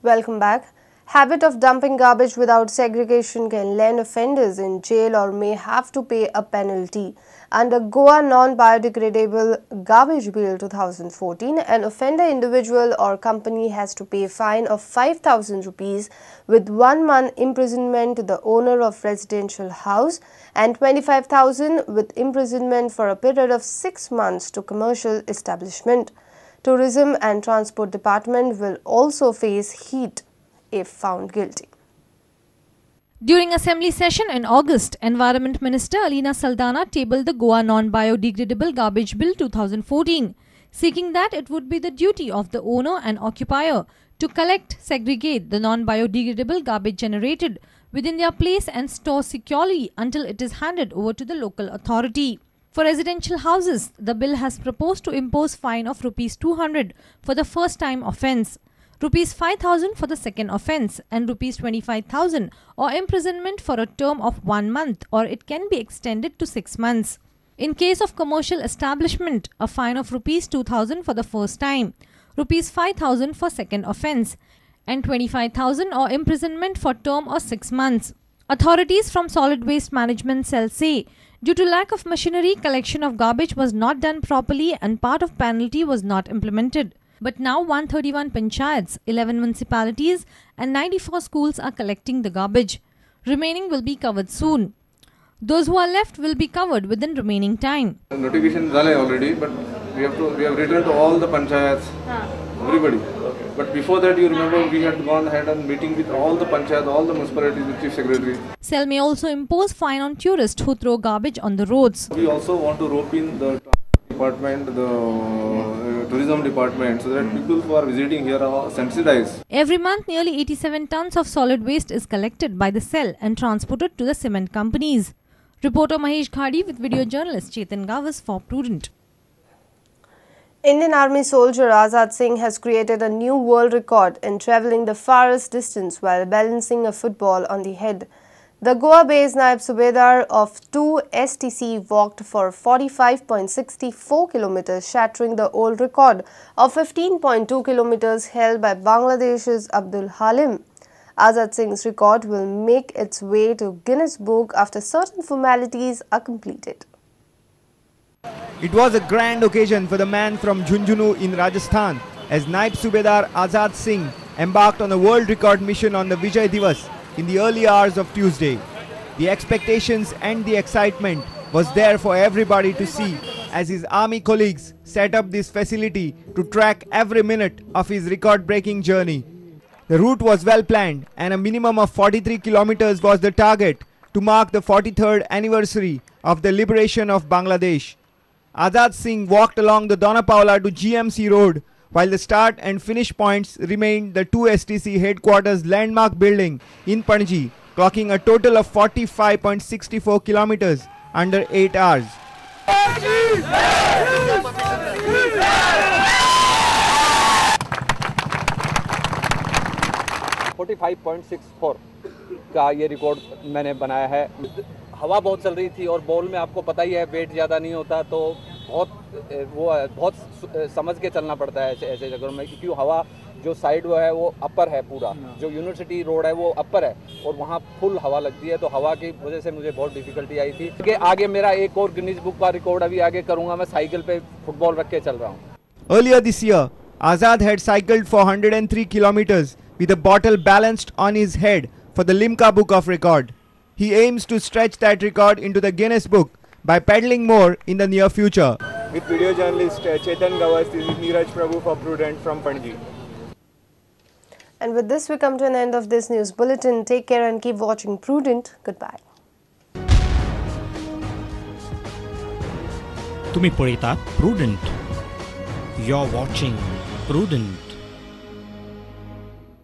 Welcome back. Habit of dumping garbage without segregation can land offenders in jail or may have to pay a penalty. Under Goa Non-Biodegradable Garbage Bill 2014, an offender individual or company has to pay fine of 5,000 rupees with 1 month imprisonment to the owner of residential house and 25,000 with imprisonment for a period of 6 months to commercial establishment. Tourism and Transport Department will also face heat if found guilty. During assembly session in August, Environment Minister Alina Saldana tabled the Goa Non-Biodegradable Garbage Bill 2014, seeking that it would be the duty of the owner and occupier to collect, segregate the non-biodegradable garbage generated within their place and store securely until it is handed over to the local authority. For residential houses, the bill has proposed to impose fine of Rs 200 for the first time offence, Rs 5,000 for the second offence and Rs 25,000 or imprisonment for a term of 1 month, or it can be extended to 6 months. In case of commercial establishment, a fine of Rs 2,000 for the first time, Rs 5,000 for second offence and 25,000 or imprisonment for term of 6 months. Authorities from Solid Waste Management Cell say, due to lack of machinery, collection of garbage was not done properly and part of penalty was not implemented. But now 131 panchayats, 11 municipalities and 94 schools are collecting the garbage. Remaining will be covered soon. Those who are left will be covered within remaining time. Notification is already, but we have written to all the panchayats, everybody. Okay. But before that, you remember we had gone ahead and meeting with all the panchayats, all the municipalities, with chief secretary. Cell may also impose fine on tourists who throw garbage on the roads. We also want to rope in the department, the tourism department, so that people who are visiting here are sensitized. Every month, nearly 87 tons of solid waste is collected by the cell and transported to the cement companies. Reporter Mahesh Khadi with video journalist Chetan Gavas for Prudent. Indian Army soldier Azad Singh has created a new world record in travelling the farthest distance while balancing a football on the head. The Goa-based Naib Subedar of 2 STC walked for 45.64 kilometers, shattering the old record of 15.2 kilometers held by Bangladesh's Abdul Halim. Azad Singh's record will make its way to Guinness Book after certain formalities are completed. It was a grand occasion for the man from Jhunjhunu in Rajasthan as Naib Subedar Azad Singh embarked on a world record mission on the Vijay Divas in the early hours of Tuesday. The expectations and the excitement was there for everybody to see as his army colleagues set up this facility to track every minute of his record-breaking journey. The route was well planned and a minimum of 43 kilometers was the target to mark the 43rd anniversary of the liberation of Bangladesh. Azad Singh walked along the Dona Paula to GMC Road, while the start and finish points remained the 2 STC headquarters landmark building in Panaji, clocking a total of 45.64 kilometers under 8 hours. 45.64 का ये record मैंने बनाया है। हवा बहुत चल रही थी और ball में आपको पता ही है वेट ज़्यादा नहीं होता, तो बहुत वो बहुत समझ के चलना पड़ता है ऐसे ऐसे जगहों में, क्योंकि हवा जो साइड वो है वो अपर है पूरा, जो यूनिवर्सिटी रोड है वो अपर है और वहाँ फुल हवा लगती है, तो हवा की वजह से मुझे बहुत डिफिकल्टी आई थी। कि आगे मेरा एक और गिनीज बुक का रिकॉर्ड अभी आगे करूँगा मैं, साइकिल पे फुटबॉल रख के चल रहा हूँ। Earlier this year, Azad had cycled for 103 kilometers with a bottle balanced on his head for the Limca Book of Record. He aims to stretch that record into the Guinness Book by pedaling more in the near future. With video journalist Chetan Gavas, this is Neeraj Prabhu for Prudent from Panaji. And with this, we come to an end of this news bulletin. Take care and keep watching Prudent. Goodbye. तुम्ही पळयतात Prudent. You're watching Prudent.